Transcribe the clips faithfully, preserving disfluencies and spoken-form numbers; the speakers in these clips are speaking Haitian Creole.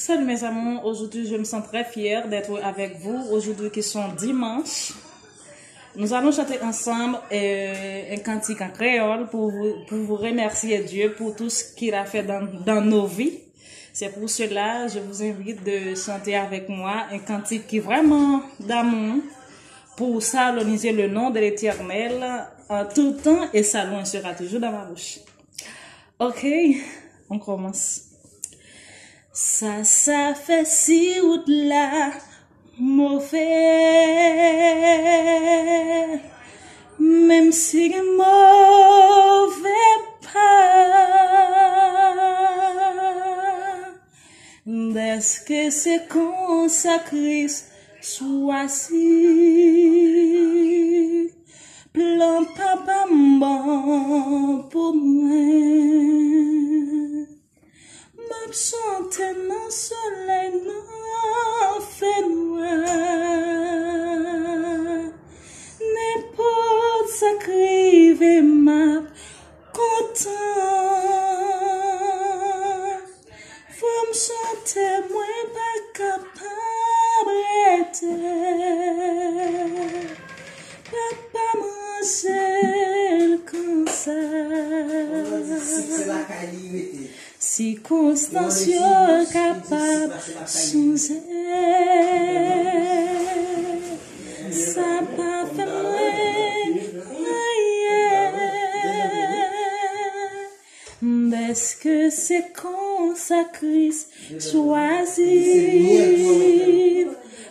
Salut mes amours, aujourd'hui je me sens très fière d'être avec vous. Aujourd'hui qui sont dimanche, nous allons chanter ensemble euh, un cantique en créole pour vous, pour vous remercier Dieu pour tout ce qu'il a fait dans, dans nos vies. C'est pour cela je vous invite de chanter avec moi un cantique qui est vraiment d'amour pour saloniser le nom de l'Éternel en tout temps et sa louange sera toujours dans ma bouche. Ok, on commence. Sa sa fè si wout la move, menm si gen move pa, dèske se konsa Kris swazi. Plan papa m bon pou mwen. M ap chante nan solèy, nan fènwa. Nenpòt sa k rive, m ap kontan. Fò m chante, mwen pa kapab rete. Papa m ranje l konsa. Sikonstans yo kapab chanje. Sa pa fè mwen anyen. Dèske se konsa Kris swazi.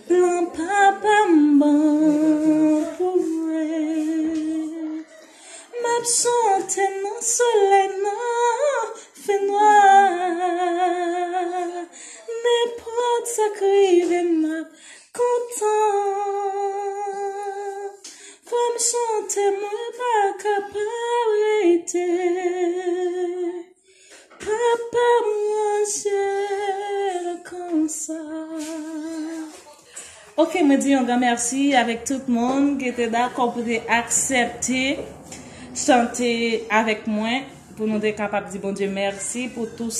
Plan papa m bon pou mwen. M ap chante nan solèy, nan fènwa. Nenpòt sa k rive, m ap kontan. Fò m chante, mwen pa kapab rete. Papa m ranje l konsa. Ok, mwen di yon gran mèsi avèk tout moun ki te dakò pou te aksepte chante avèk mwen, pou nou te kapab di Bondye mèsi pou tout,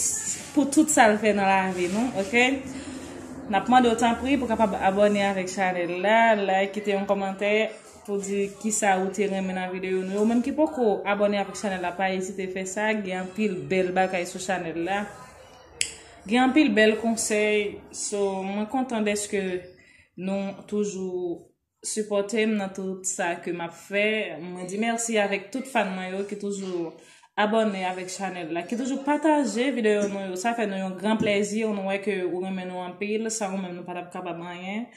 pou tout sa l fè nan lavi nou, ok? N ap mande w tanpri pou kapab abòne avèk chanèl la, like, kite yon kòmantè pou di kisa ou te renmen nan videyo nou yo. Ou menm ki poko abòne avèk chanèl la, pa ezite fè sa. Gen anpil bèl bagay sou chanèl la. Gen anpil bèl konsèy. So, mwen kontan dèske nou toujou sipòte m nan tout sa ke m ap fè. Mwen di mèsi avèk tout fan mwen yo ki toujou abòne avèk chanèl la, ki toujou pataje videyo nou yo. Sa fè nou yon gran plèzi. Nou wè ke ou renmen nou anpil, san ou menm nou pa t ap kapab anyen.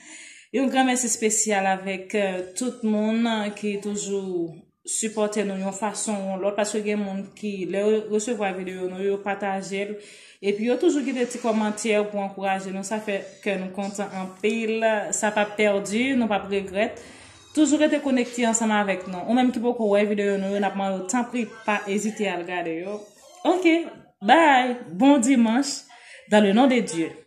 Yon gran mèsi espesyal avèk euh, tout moun ki toujou sipòte nou yon fason ou yon lòt, paske gen moun ki, lè yo resevwa videyo nou, yo pataje l, epi yo toujou kite ti kòmantè pou ankouraje nou. Sa fè kè nou kontan anpil. Sa p ap pèdi, nou p ap regrèt. Toujou rete konekte ansanm avèk nou. Ou menm ki poko wè videyo nou yo, n ap mande w, tanpri, pa ezite al gade yo. Ok, bye, bon dimanche, dans le nom de Dieu.